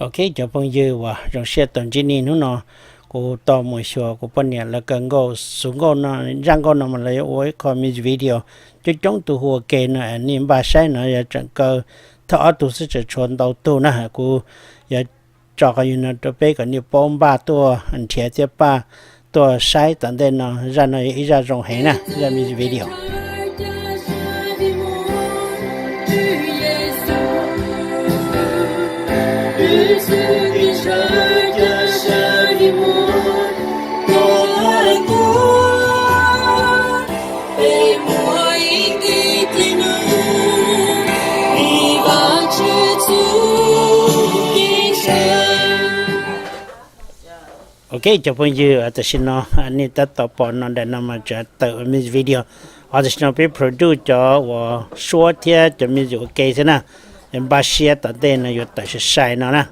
Ok, cov phooj ywg uas zoo siab tau ntsib nej hnub no, kuv tau mus xyuas kuv poj niam lawv kaw nkauj, xuv nkauj no, zaj nkauj no mas lawv yuav ua ib qho music video. Coob coob tus hu ua ke no, nej npaj saib no yog tseem kaw thawj ob tug xwb, tseem tshuav ntau tug na. Kuv yuav tso qhov yug no rau peb kom nej paub npaj tuaj nrhiav thiab pab tuaj saib tom ntej no. Zaj no yog ib zaj zoo heev na, zaj music video. Ok, cov phooj ywg, tam sim no nej tab tom pom no, daim no mas tseem tawm ua music video. Ho tam sim no peb produce cov uas suab thiab cov music ua ke xwb na. Npaj siab tom ntej no yuav tawm sai sai no na.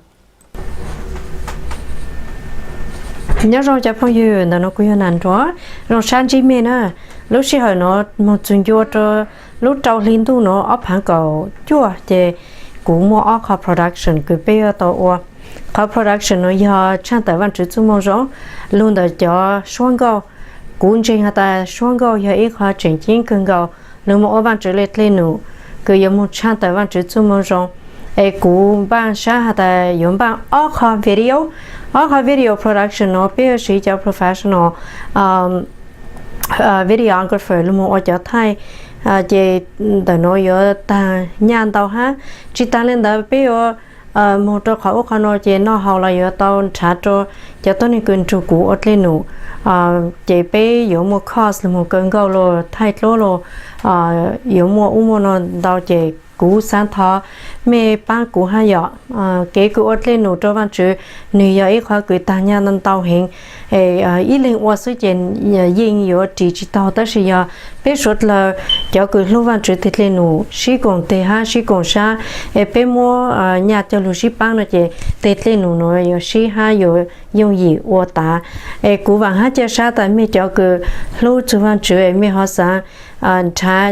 Nyob zoo cov phooj ywg, ntawm no kuv yog Nam Nruas, zoo sab ntsib mej na. Lub sij hawm no moog txug ncua rau lub rau hli ntuj no ob phaav kaum cuaj ces kuv muaj ob qho production kws peb yuav tau ua. Qhov production no yog tshaaj tawm Vaajtswv txuj moo zoo, lug ntawm cov suab nkauj. Kuv ntseeg has tas suab nkauj yog ib qho tseem ceeb kawg nkaus, lug moog ua Vaajtswv le dlej num kws yuav moog tshaaj tawm Vaajtswv txuj moo zoo. Es kuv npaaj sab has tas yuav npaaj ob qho video. Ob qho video production no peb yuav siv cov professional videographer lug moog ua cov thaij, ces ntawm no yuav taag nyaj ntau hab. Tsi taag le ntawd peb yuav moog rau qhov ub qhov no ces noj haus los yuav tau nrhav rau cov tuab neeg kws nrug kuv ua dlej num, ces peb yuav muaj cost lug moog kaw nkauj los thaij duab los, yuav muaj ub muaj no ntau ces kuv xaav thov mej paab kuv hab yom. Kev kws ua dlej num rau Vaajtswv nwg yog ib qho kws taag nyaj ntau heev. Ib leeg ua xwb ces yeej yuav ris tsi taug, tab sis yog peb suav dlawg cov kws hlub Vaajtswv teg dlej num sib koom teg hab sib koom sab, es peb muab nyaj coj lug sib paab no ces teg dlej num no yuav sib hab yuav yooj yim ua tas. Es kuv vaam hab ca sab tas mej cov kws hlub txug Vaajtswv es mej ho xaav nrhav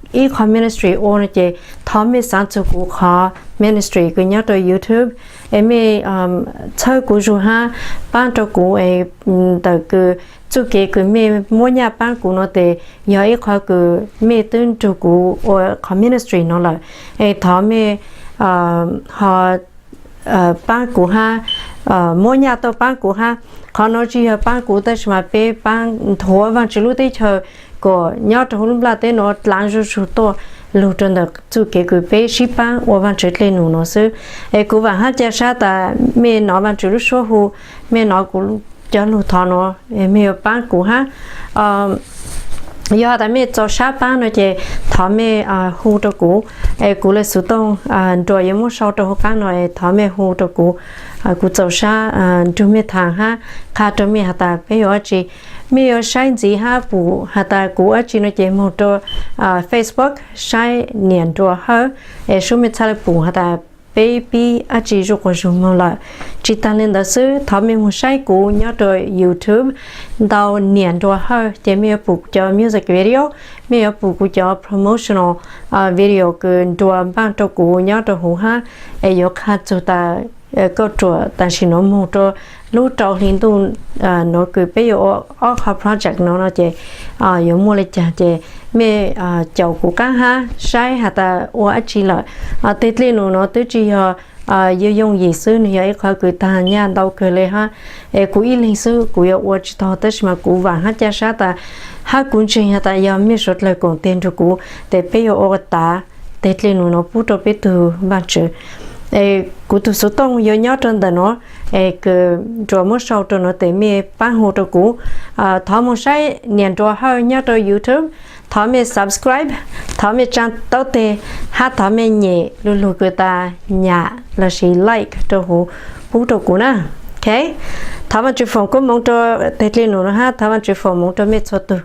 ib qho ministry ua no ces thov mej xaav txug kuv qhov ministry kws nyob rau YouTube, es mej txhawb kuv zug hab paab rau kuv es ntawm kws txuj kev kws mej muab nyaj paab kuv no tes yog ib qho kws mej twb nrug kuv ua qhov ministry no lawm, es thov mej ho paab kuv hab, muab nyaj tuaj paab kuv hab. Qhov no tsi yog paab kuv tab sis mas peb paab nthuav Vaajtswv lub teb chaws kom nyob rau huv lub nplaj teb no dlaav zuj zug tuaj lug rau ntawm txuj kev kws peb sib paab ua Vaajtswv dlej num no xwb. Es kuv vaam hab ca sab tas mej nov Vaajtswv lub suab hu, mej nov kuv cov lug thov no, mej yuav paab kuv hab. Yog tas mej txaus sab paab no ces thov mej hu rau kuv, es kuv le xuv tooj Nruas yuav muab sau rau huv qaab no es thov mej hu rau kuv. Kuv txaus sab nrug mej thaam hab qha rau mej has tas peb yuav dlaab tsi. Mej yuav saib ntxiv hab pum has tas kuv dlaab tsi no ces moog rau Facebook saib Niam Nruas Hawj, es sub mej txhaj le pum has tas peb pib dlaab tsi zuj quas zug moog lawm. Tsi taag le ntawd xwb, thov mej moog saib kuv nyob rau YouTube ntau Niam Nruas Hawj ces mej yuav pum cov music video, mej yuav pum kuv cov promotional video kws Nruas npaaj rau kuv nyob rau huv hab, es yuav qha txug tas kauj ruam tam sim nuav moog rau lub rau hli ntuj nuav kws peb yuav ua ob qho project no no ces yuav muaj le caag ces mej caum kuv qaab hab saib has tas ua dlaab tsi lawm. Teg dlej num no twb tsi yog yooj yooj yim xwb, nwg yog ib qho kws taag nyaj ntau kawg le hab. Es kuv ib leeg xwb kuv yuav ua tsi taug, tab sis mas kuv vaam hab ca sab tas hab kuv ntseeg has tas yog mej suav dlawg koom teg nrug kuv tes peb yuav ua tas teg dlej num no pub rau peb tug Vaajtswv. Es kuv tug xuv tooj yuav nyob rau ntawm no, es kws Nruas muab sau rau no tes mej paab hu rau kuv. Thov moog saib Niam Nruas Hawj nyob rau YouTube, thov mej subscribe, thov mej tsaa taub teg, hab thov mej nyem lu lug kws tas nyam lossis like rau huv pub rau kuv na. Ok, thov Vaajtswv foom koob moov rau teg dlej num no hab thov Vaajtswv foom moov rau mej txhua tug.